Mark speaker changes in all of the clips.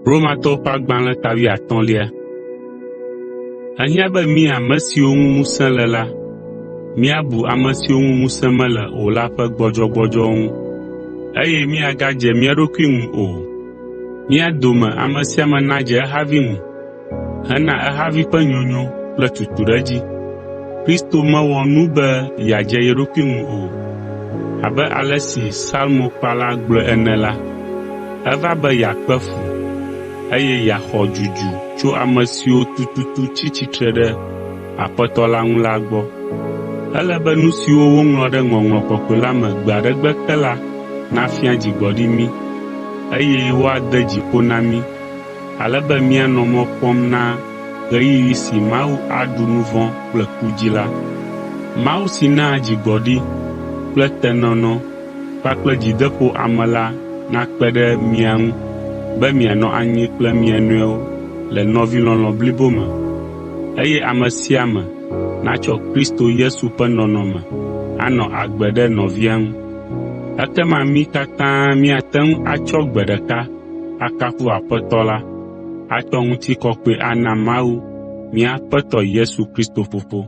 Speaker 1: Romatɔwo ƒe agbalẽ ta wuiatɔ̃lia. Ehiã be mí ame siwo ŋu ŋusẽ le la, míabu ame siwo ŋu ŋusẽ mele o la ƒe gbɔdzɔgbɔdzɔwo ŋu, eye míagadze mía ɖokui ŋu o. Mía dome ame sia ame nadze ehavi ŋu hena ehavi ƒe nyonyo kple tutuɖedzi. Kristo mewɔ nu be yeadze ye ɖokui ŋu o. Abe ale si Psalmokpala gblɔe ene la, eva be yeakpe fu, eye yeaxɔ dzudzu tso ame siwo tututu tsi tsitre ɖe Aƒetɔ la ŋu la gbɔ. Ele be nu siwo woŋlɔ ɖe Ŋɔŋlɔ Kɔkɔe la me gbe aɖe gbe ke la nafia dzigbɔɖi mí, eye woade dzi ƒo na mí, ale be míanɔ mɔ kpɔm na ɣeyiɣi si Mawu aɖu nu vɔ̃ kple ku dzi la. Mawu si naa dzigbɔɖi kple tenɔnɔ kpakple dzideƒo ame la nakpe ɖe mia ŋu be mianɔ anyi kple mia nɔewo le nɔvilɔlɔ̃ blibo me, eye ame sia ame natsɔ Kristo Yesu ƒe nɔnɔme anɔ agbe ɖe nɔvia ŋu. Ekema mí katã míate ŋu atsɔ gbe ɖeka akafu Aƒetɔ la, atsɔ ŋutikɔkɔe ana Mawu, mía Aƒetɔ Yesu Kristo Fofo.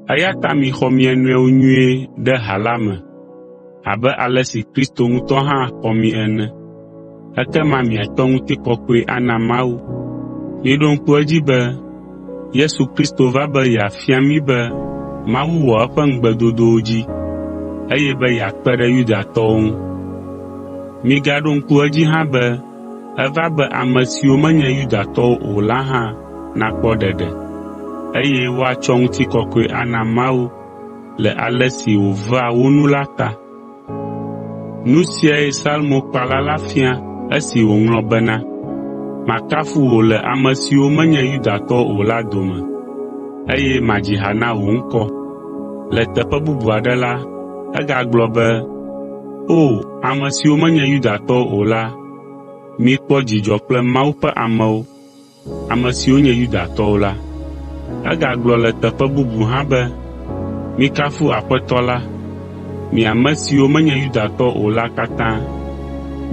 Speaker 1: Eya ta mixɔ mia nɔewo nyuie ɖe ha la me abe ale si Kristo ŋutɔ hã xɔ mi ene, ekema miatsɔ ŋutikɔkɔe ana Mawu. Miɖo ŋku edzi be Yesu Kristo va be yeafia mí be Mawu wɔ eƒe ŋugbedodowo dzi, eye be yeakpe ɖe Yudatɔwo ŋu. Migaɖo ŋku edzi hã be eva be ame siwo menye Yudatɔwo o la hã nakpɔ ɖeɖe, eye woatsɔ ŋutikɔkɔe ana Mawu le ale si wòvea wo nu la ta. Nu siae Psalmokpala la fia esi wòŋlɔ bena, “Makafu wò le ame siwo menye Yudatɔwo o la dome, eye madzi ha na wò ŋkɔ.” Le teƒe bubu aɖe la, egagblɔ be, “O, ame siwo menye Yudatɔwo o la, mikpɔ dzidzɔ kple Mawu ƒe amewo, ame siwo nye Yudatɔwo la.” Egagblɔ le teƒe bubu hã be, “Mikafu Aƒetɔ la, mi ame siwo menye Yudatɔwo o la katã,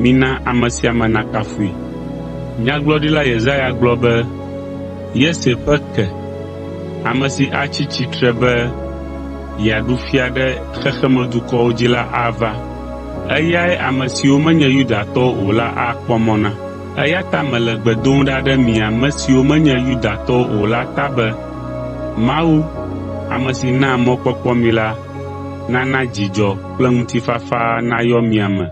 Speaker 1: mina ame sia ame nakafui.” Nyagblɔɖila Yesaya gblɔ be, “Yese ƒe ke, ame si atsi tsitre be yeaɖu fia ɖe xexemedukɔwo dzi la ava. Eyae ame siwo menye Yudatɔwo o la akpɔ mɔ na.” Eya ta mele gbe dom ɖa ɖe mi ame siwo menye Yudatɔwo o la ta be Mawu, ame si naa mɔkpɔkpɔ mi la nana dzidzɔ kple ŋutifafa nayɔ mia me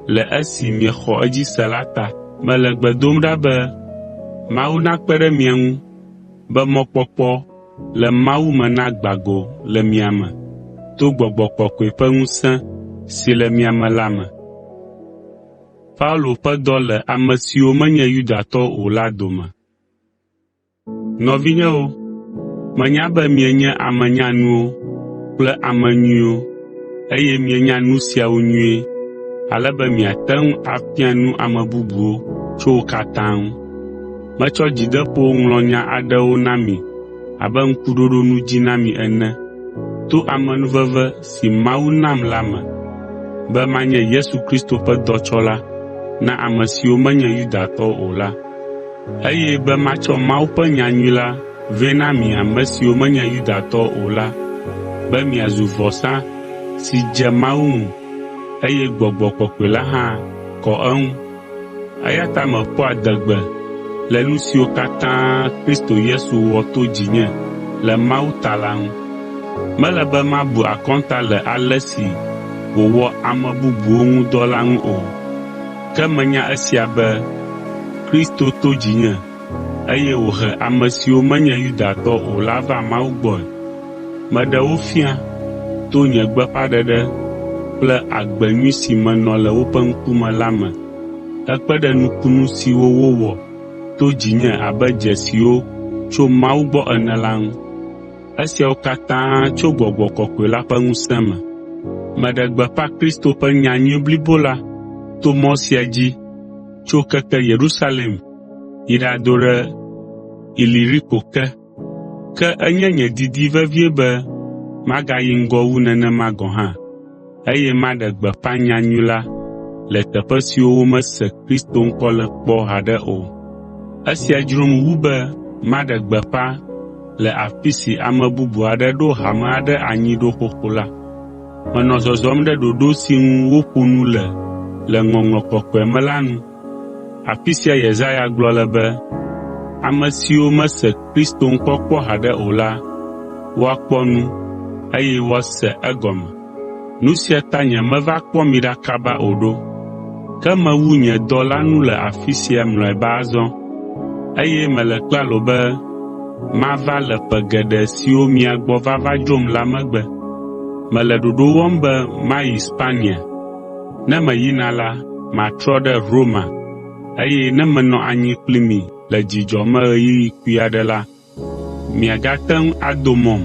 Speaker 1: le esi miexɔ edzi se la ta. Mele gbe dom ɖa be Mawu nakpe ɖe mia ŋu be mɔkpɔkpɔ le Mawu me nagbã go le mia me to Gbɔgbɔ Kɔkɔe ƒe ŋusẽ si le mia me la me. Nɔvinyewo, menya be mienye ame nyanuwo kple ame nyuiwo, eye mienya nu siawo nyuie ale be miate ŋu afia nu ame bubuwo tso wo katã ŋu. Metsɔ dzideƒo ŋlɔ nya aɖewo na mi abe ŋkuɖoɖo nu dzi na mi ene to amenuveve si Mawu nam la me, be manye Yesu Kristo ƒe dɔtsɔla na ame siwo menye Yudatɔwo o la, eye be matsɔ Mawu ƒe nyanyui la vɛ na mi ame siwo menye Yudatɔwo o la be miazu vɔsa si dze Mawu ŋu, eye Gbɔgbɔ Kɔkɔe la hã kɔ eŋu. Eya ta meƒoa adegbe le nu siwo katã Kristo Yesu wɔ to dzinye le Mawu ta la ŋu. Mele be mabu akɔnta le ale si wòwɔ ame bubuwo ŋu dɔ la ŋu o, ke menya esia be Kristo to dzinye, eye wòhe ame siwo menye Yudatɔwo o la va Mawu gbɔe. Meɖe wo fia to nye gbeƒãɖeɖe kple agbe nyui si menɔ le woƒe ŋkume la me hekpe ɖe nukunu siwo wowɔ to dzinye abe dzesiwo tso Mawu gbɔ ene la ŋu. Esiawo katã tso Gbɔgbɔ Kɔkɔe la ƒe ŋusẽ me. Meɖe gbeƒã Kristo ƒe nyanyui blibo la to mɔ sia dzi tso keke Yerusalem yi ɖado ɖe Iliriko ke. Ke enye nye didi vevie be magayi ŋgɔ wu nenema gɔ̃ hã. eye maɖe gbeƒã nyanyui la le teƒe siwo womese Kristo ŋkɔ le kpɔ haɖe o. Esia dzrom wu be maɖe gbeƒã le afi si ame bubu aɖe ɖo hame aɖe anyi ɖo xoxo la. Menɔ zɔzɔm ɖe ɖoɖo si ŋu woƒo nu le le Ŋɔŋlɔ Kɔkɔe me la nu. Afi sia Yesaya gblɔ le be, “Ame siwo mese Kristo ŋkɔ kpɔ haɖe o la, woakpɔ nu, eye woase egɔme.” Nu sia ta nyemeva kpɔ mi ɖa kaba o ɖo. Ke mewu nye dɔ la nu le afi sia mlɔeba azɔ, eye mele klalo be mava le ƒe geɖe siwo mia gbɔ vava dzrom la megbe. Mele ɖoɖo wɔm be mayi Spania. Ne meyina la, matrɔ ɖe Roma, eye ne menɔ anyi kpli mi le dzidzɔ me ɣeyiɣi kpui aɖe la, miagate ŋu ado mɔm.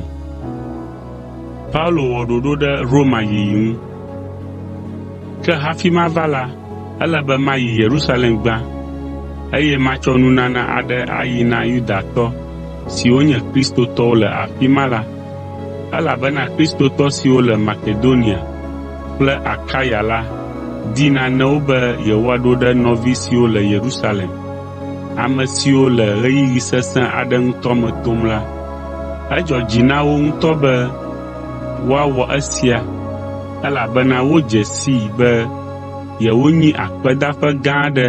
Speaker 1: Ke hafi mava la, ele be mayi Yerusalem gbã, eye matsɔ nunana aɖe ayi na Yudatɔ siwo nye kristotɔwo le afi ma la, elabena kristotɔ siwo le Makedonia kple Akaya la di nanewo be yewoaɖo ɖe nɔvi siwo le Yerusalem, ame siwo le ɣeyiɣi sesẽ aɖe ŋutɔ me tom la. Edzɔ dzi na wo ŋutɔ be woawɔ esia elabena wodze sii be yewonyi akpedaƒe gã aɖe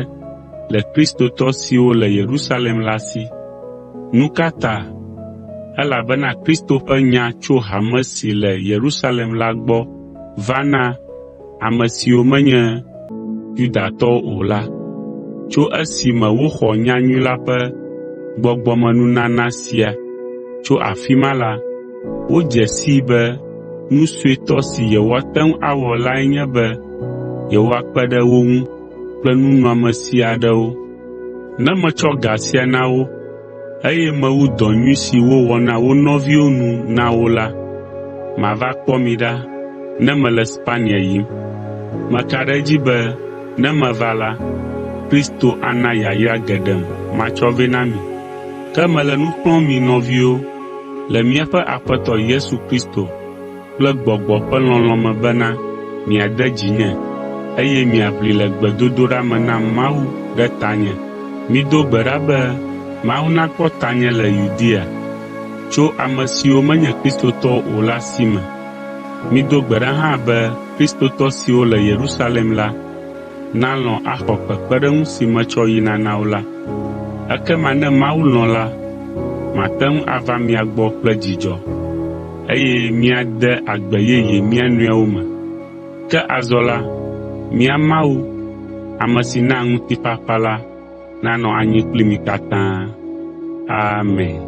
Speaker 1: le kristotɔ siwo le Yerusalem la si. Nu ka ta? Elabena Kristo ƒe nya tso hame si le Yerusalem la gbɔ va na ame siwo menye Yudatɔwo o la, tso esime woxɔ nyanyui la ƒe gbɔgbɔmenunana sia tso afi ma la, wodze sii be nu suetɔ si yewoate ŋu awɔ lae nye be yewoakpe ɖe wo ŋu kple nunɔamesi aɖewo. Ne metsɔ ga sia na wo, eye mewu dɔ nyui si wowɔ na wo nɔviwo nu na wo la, mava kpɔ mi ɖa ne mele Spania yim. Meka ɖe edzi be ne meva la, Kristo ana yayra geɖem matsɔ vɛ na mi. Ke mele nu xlɔ̃m mi nɔviwo le míaƒe Aƒetɔ Yesu Kristo kple Gbɔgbɔ ƒe lɔlɔ̃ me bena miade dzinye, eye miaʋli le gbedodoɖa me na Mawu ɖe tanye. Mido gbe ɖa be Mawu nakpɔ tanye le Yudea tso ame siwo menye kristotɔwo o la si me. Mido gbe ɖa hã be kristotɔ siwo le Yerusalem la nalɔ̃ axɔ kpekpeɖeŋu si metsɔ yina na wo la. Ekema ne Mawu lɔ̃ la, mate ŋu ava mia gbɔ kple dzidzɔ, eye míade agbe yeye mía nɔewo me. Ke azɔ la, mía Mawu, ame si naa ŋutifafa la nanɔ anyi kpli mi katã. Amen.